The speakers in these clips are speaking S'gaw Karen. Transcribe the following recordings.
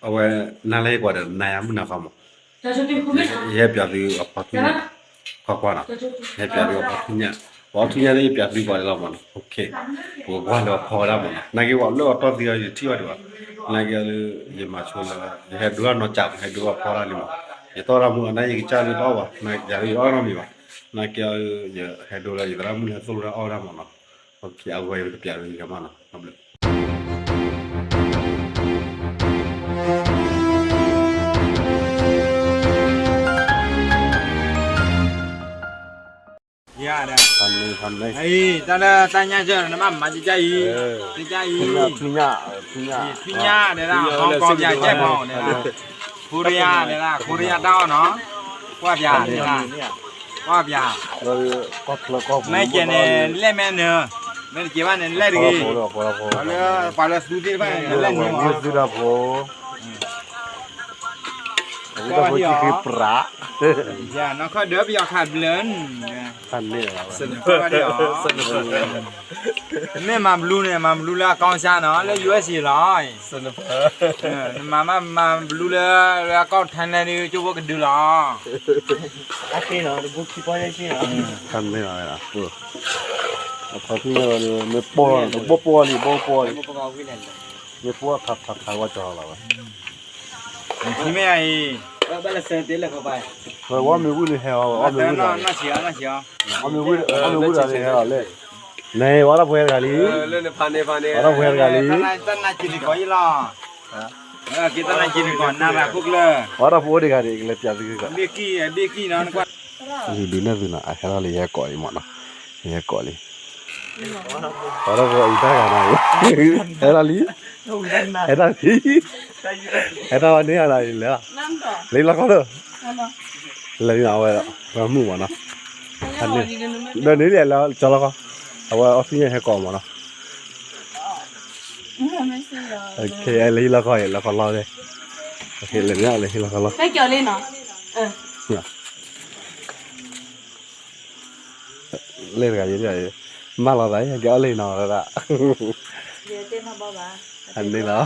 အဝဲ နၤလၢယကွၢ်ဒီး နၤယၤမုၢ်နၤဃီမး, ယဟဲပၠးသုအဖီထူညၣ်, ကွၢ်ကွၢ်နီၤ, ယဟဲပၠးသုအဖီထူညၣ်, ပှၤအီထူညၣ်လၢယပၠးသုကွၢ်လီၤမးနီၤ, ပကွၢ်လၢအဖီဝဲဒၣ်မးနီၤ, နာ်က့ၤဝဲလၢအတီၢ်သံအီၤ ယတထံၣ်ဘၣ်ဒံးဘၣ်, နာ်က့ၤလၢ ယမၤဆိလၢ ယဟဲဒိလၢနီၢ်ကၠး ယဟဲဒိလၢအဖီဒၣ်လံမး, ယတီၢ်တၢ်မူအနၢ် ယကစၢ်လၢတအီၣ်ဘၣ်, ယၤလၢယအီၣ်နီတမံၤဘၣ်, နာ်က့ၤ ယဟဲဒိလၢယသရၣ်မုၣ်လၢသိၣ်လိတၢ်အီၣ်ဝဲဒၣ်မးနီၤ, အဝဲယကပၠးသုဂ့ၤမးနီၤ, တၢ်လၢတၢ်ညၣ်စၢၢ် နဘၣ်မၤကကၢ်အံၤ, ကကၢ်အံၤ, ထွံၣ်ညၣ်, ထွံၣ်ညၣ်န့ၣ်ဒၣ် ဟီၣ်ကီၢ်ပၠးကဲၢ်မီၢ်န့ၣ်ဒၣ်, ခိရံယါန့ၣ်ဒၣ် ခိရံယါတၢ်အီၣ်နီၤ, ကွၢ်ပၠးန့ၣ်ဒၣ်, ကွၢ်ပၠး, မ့ၢ်ကဲန့ၣ် လဲၣ်မ့ၢ်နၢၤ, မ့ၢ်တကဲဘၣ်န့ၣ် လဲၣ်တဂ့ၤ, ပှၤလၢ ပှၤလၢသူသ့ၣ်တဖၣ်န့ၣ် လဲၣ်နၢၤ, သုတၢ်ဖိ အဝဲတၢ်ဖိကံၣ်ဃ့ပြး, နီၢ်ခီၣ်ဒၢပယီၤခးဘျၢၣ်, မ့ၢ်မၤဘျူးန့ၣ် မၤဘျူးလၢအကီၢ်စၢ်နီၤ လၢ ယူအ့ၣ်စ့ၣ် လီၤ, နမၤမၤဘျူးလၢ လၢအကီၢ်ထဲလဲၣ်ဒုး ကၠိဖိကဒုလီၤ, တၢ်န့ၣ်လီၤ, အခီၣ်ထံးန့ၣ် မ့ၢ်ပီၢ်လီၤ တဘိၣ်ပီၢ်လံ ဘိၣ်ပီၢ်လံ, မ့ၢ်ပီၢ်ထးထးထးဝဲကၠီလီၤဝဲ, မ့ၢ်အံၤ, ဝဲအီၣ်မ့ၤဝံၣ်န့ၣ်ဟဲအီၤ, အီၣ်မ့ၤဝံၣ်တဂၤန့ၣ်ဟဲလီၤလဲၣ်, န့ၣ် ဝဲအီၣ်တၢ်ပှဲၤတဂၤလံ, ဝဲအီၣ်တၢ်ပှဲၤတဂၤလံ, တၢ်နါက့ၤတကီးအံၤလီၤ, က့ၤတၢ်နါက့ၤတကီး နၤရၤခိၣ်ကျၢၢ်, ဝဲအီၣ်တၢ်ပှဲၤအိၣ်တဂၤန့ၣ် ကလဲၤပၠးသုဂ့ၤကီး, ဘ့ၣ်ကံၣ် ဘ့ၣ်ကံၣ်နီၤ, ယဒုးနဲၣ်သုနီၤ အဟဲထီၣ်လံ ယဟဲကိးလံမ့ၢ်နီၤ, ယဟဲကိးလံ, အီၣ်တၢ်ပှဲၤအံၤတၢ်ဂၤနီၤ, ဟဲထီၣ်လံ, ဟဲထီၣ်လံ, ဟဲထီၣ်ဝဲန့ၣ်ဂၤနီၤ လဲၤ, လဲၤလီၤခီလၢ, လဲၤလီၤဝဲ, ဝဲမုၢ်မ့ၢ်နီၤ, ဒီးန့ၣ်လၢကၠီလီၤခီ, အဝဲအီၣ်သ့ၣ်ညါဟဲကိးမ့ၢ်နီၤ, လဲၤဟံၣ်လီၤခီ လဲၤလီၤခီလီၤ, လဲၤဟံၣ်လီၤခီလီၤ, လၢတဂၤယဲ, မၢလီၤသး ယကဲအီၣ်လၢနီၤဒၣ်, န့ၣ်လီၤ,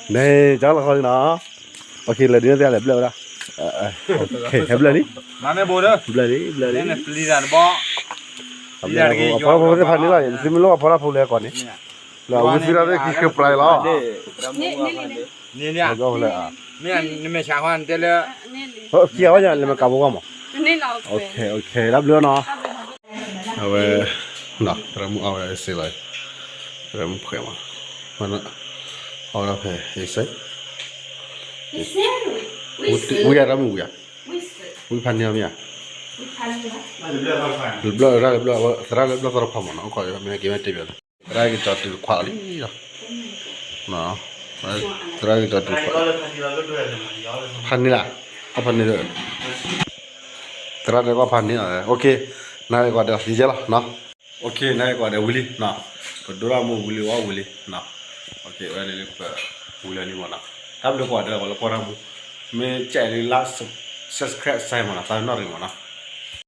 န့ᣣ် ကၠီလီၤခီနီၤ, လဲၤဒုးနဲၣ်သု လဲၤဘျၢၣ်ဝဲဒၣ်, ဟဲဘျၢၣ်လံ, ဘျၢၣ်လံ, ဘျၢၣ်လံ, အဖီတၢ်ဖိသ့ၣ်တဖၣ်န့ၣ်လီၤ, သုမ့ၢ်လိၣ်အဖီတၢ်ဖိလဲၤကိးန့ၣ်, လၢဝံသံတၢ်သ့ၣ်ခံဃ့ပြးလီၤ, မ့ၢ်နမဲာ်ဆှးဃီတဲလၢ, ခံဂၤဝဲညါလဲၤမ့ၢ်ကးဖိဂီၢ်မး, တၢ်ဘျုးနီၤ, အဝဲ, သရၣ်မုၣ်အီၣ်ဝဲဒၣ်စ့လီၤ, သရၣ်မုၣ်ဖှဲးမး, အီၣ်ဝဲဒၣ်ဖဲ အ့စ့, ဝံယၤသရၣ်မုၣ်ဝံယၤ, ဝံဖးန့ၢ်အီၤမ့ၢ်ဧါ, ဘျၢၣ်, သရၣ်လၢဘျၢၣ်သီတဖီမးနီၤ, ကမ့ၢ်က့ၤမ့ၢ်တ့ၢ်ဘၣ်, သရၣ်က့ၤကၠီတုၤတခွးလံလီၤ, သရၣ်က့ၤကၠီတုၤတခွး, ဖးန့ၢ်လၢ်, အဖးန့ၢ်လၢ်, သရၣ်တဲကီၢ်ဖးန့ၢ်လီၤ, နက့ၤကွၢ်ဒီးယဲလီၤနီၤ, နက့ၤကွၢ်ဒီးဝံၤလံနီၤ, ပဒိၣ်တၢ်မူဝံၤလံ ဝဲဝံၤလံနီၤ, ဝဲလၢပဝံၤလၢလံမးနီၤ, တၢ်ဘျုးကွၢ်ဒီးပှၤလၢကွၢ်တၢ်မူ, မ့ၢ်ကဲလၢ subscribe စဲမးနီၤ, သးနီၣ်ရံၣ်မးနီၤ,